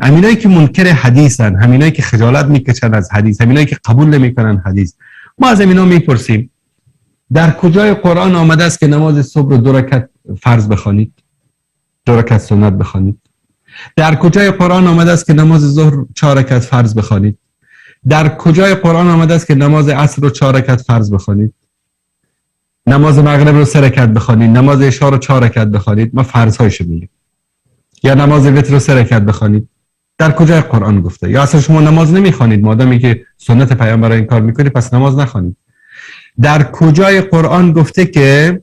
همینایی که منکر حدیثن، همینایی که خجالت میکشن از حدیث، همینایی که قبول نمیکنن حدیث، ما از همینا میپرسیم در کجای قرآن آمده است که نماز صبح رو 2 رکعت فرض بخوانید، 2 رکعت سنت بخوانید؟ در کجای قرآن آمده است که نماز ظهر 4 رکعت فرض بخوانید؟ در کجای قرآن آمده است که نماز عصر رو 4 رکعت فرض بخوانید، نماز مغرب رو 3 رکعت بخوانید، نماز عشاء رو 4 رکعت بخوانید؟ ما فرض‌هایشو میگیم. یا نماز وتر رو 3 رکعت بخوانید. در کجای قرآن گفته؟ یا اصلا شما نماز نمیخوانید، مادامی که سنت پیامبر این کار میکنید پس نماز نخوانید. در کجای قرآن گفته که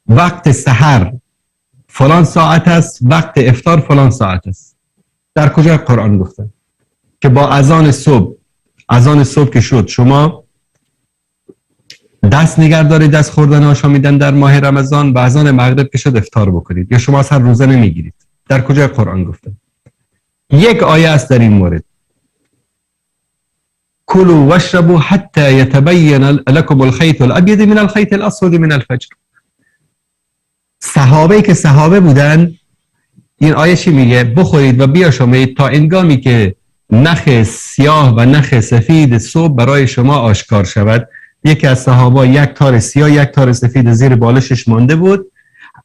وقت سحر فلان ساعت است، وقت افطار فلان ساعت است؟ در کجای قرآن گفته که با اذان صبح، اذان صبح که شد شما دست نگه دارید دست خوردن آشامیدن در ماه رمضان، و اذان مغرب که شد افطار بکنید، یا شما اصلا روزه نمیگیرید؟ در کجای قرآن گفته؟ یک آیه است در این مورد: کلوا واشربوا حتی یتبین لکم الخیط الابید من الخیط الاسود من الفجر. صحابه که صحابه بودن، این آیه چی میگه؟ بخورید و بیاشامید تا انگامی که نخ سیاه و نخ سفید صبح برای شما آشکار شود. یکی از صحابه یک تار سیاه یک تار سفید زیر بالشش مانده بود،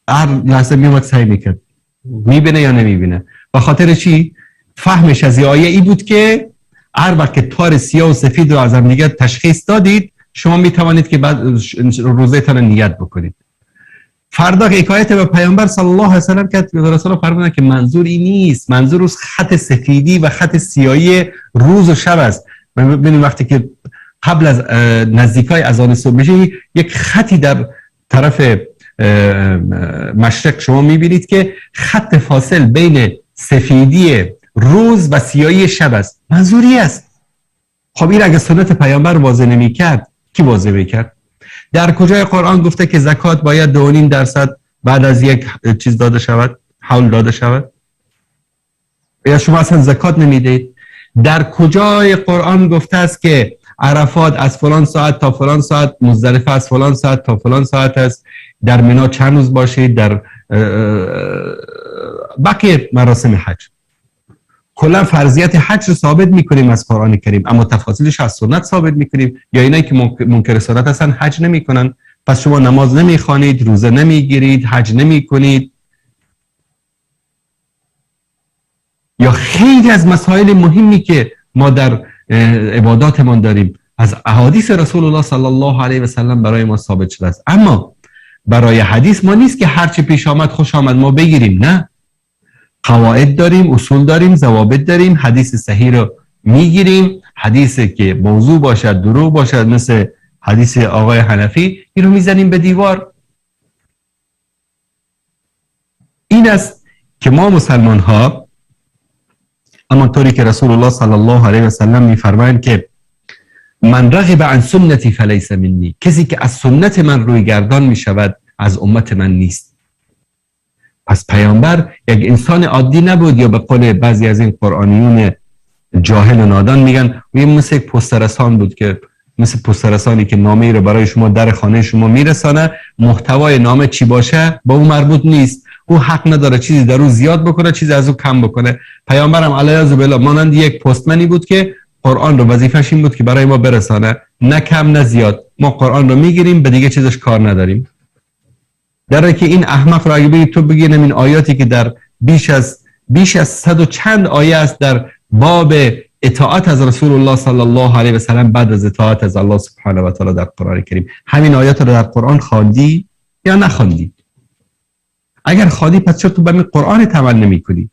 هر لحظه میومد سعی میکرد میبینه یا نمیبینه. به خاطر چی؟ فهمش از آیه ای بود که هر وقت که تار سیاه و سفید رو از هم دیگه تشخیص دادید، شما میتوانید که بعد روزه تان نیت بکنید. فردا حکایت به پیامبر صلی الله علیه و سلم که رسول الله فرمودند که منظور این نیست، منظور روز خط سفیدی و خط سیاهی روز و شب است. ببینیم وقتی که قبل از نزدیکای اذان صبح میشه، یک خطی در طرف مشرق شما میبینید که خط فاصل بین سفیدی روز و سیاهی شب است. منظوری است. خب این اگه سنت پیامبر واضح نمیکرد، کی واضح میکرد؟ در کجای قرآن گفته که زکات باید 2.5% بعد از یک چیز داده شود، حول داده شود؟ یا شما اصلا زکات نمیدید؟ در کجای قرآن گفته است که عرفات از فلان ساعت تا فلان ساعت، مزدلفه از فلان ساعت تا فلان ساعت است، در مینا چند روز باشید، در بقیه مراسم حج؟ کلا فرضیت حج رو ثابت میکنیم از قرآن کریم، اما تفاصیلش از سنت ثابت میکنیم. یا اینایی که منکر سنت هستن حج نمیکنن، پس شما نماز نمیخوانید، روزه نمیگیرید، حج نمیکنید. یا خیلی از مسائل مهمی که ما در عباداتمان داریم از احادیث رسول الله صلی الله علیه و سلم برای ما ثابت شده است. اما برای حدیث ما نیست که هرچی پیش آمد خوش آمد ما بگیریم، نه، قواعد داریم، اصول داریم، ضوابط داریم. حدیث صحیح رو میگیریم، حدیث که موضوع باشد، دروغ باشد، مثل حدیث آقای حنفی، این رو میزنیم به دیوار. این است که ما مسلمان ها، همانطوری که رسول الله صلی الله علیه و سلم میفرمایند که من رغب عن سنتی فلیس منی، کسی که از سنت من روی گردان میشود از امت من نیست. پس پیامبر یک انسان عادی نبود، یا به قول بعضی از این قرآنیون جاهل و نادان میگن این مثل یک پسترسان بود، که مثل پسترسانی که نامه رو برای شما در خانه شما میرسانه، محتوای نامه چی باشه با او مربوط نیست، او حق نداره چیزی در او زیاد بکنه، چیزی از او کم بکنه. پیامبرم علیه بالله مانند یک پستمنی بود که قرآن رو وظیفه‌ش این بود که برای ما برسانه، نه کم نه زیاد. ما قرآن رو میگیریم، به دیگه چیزش کار نداریم. در که این احمق را اگه بگی تو بگی این آیاتی که در بیش از 100 و چند آیه است در باب اطاعت از رسول الله صلی الله علیه و سلم بعد از اطاعت از الله سبحانه و تعالی در قرآن کریم، همین آیات رو در قرآن خواندی یا نخواندی؟ اگر خواندی پس چرا تو به قرآن عمل نمی‌کنی؟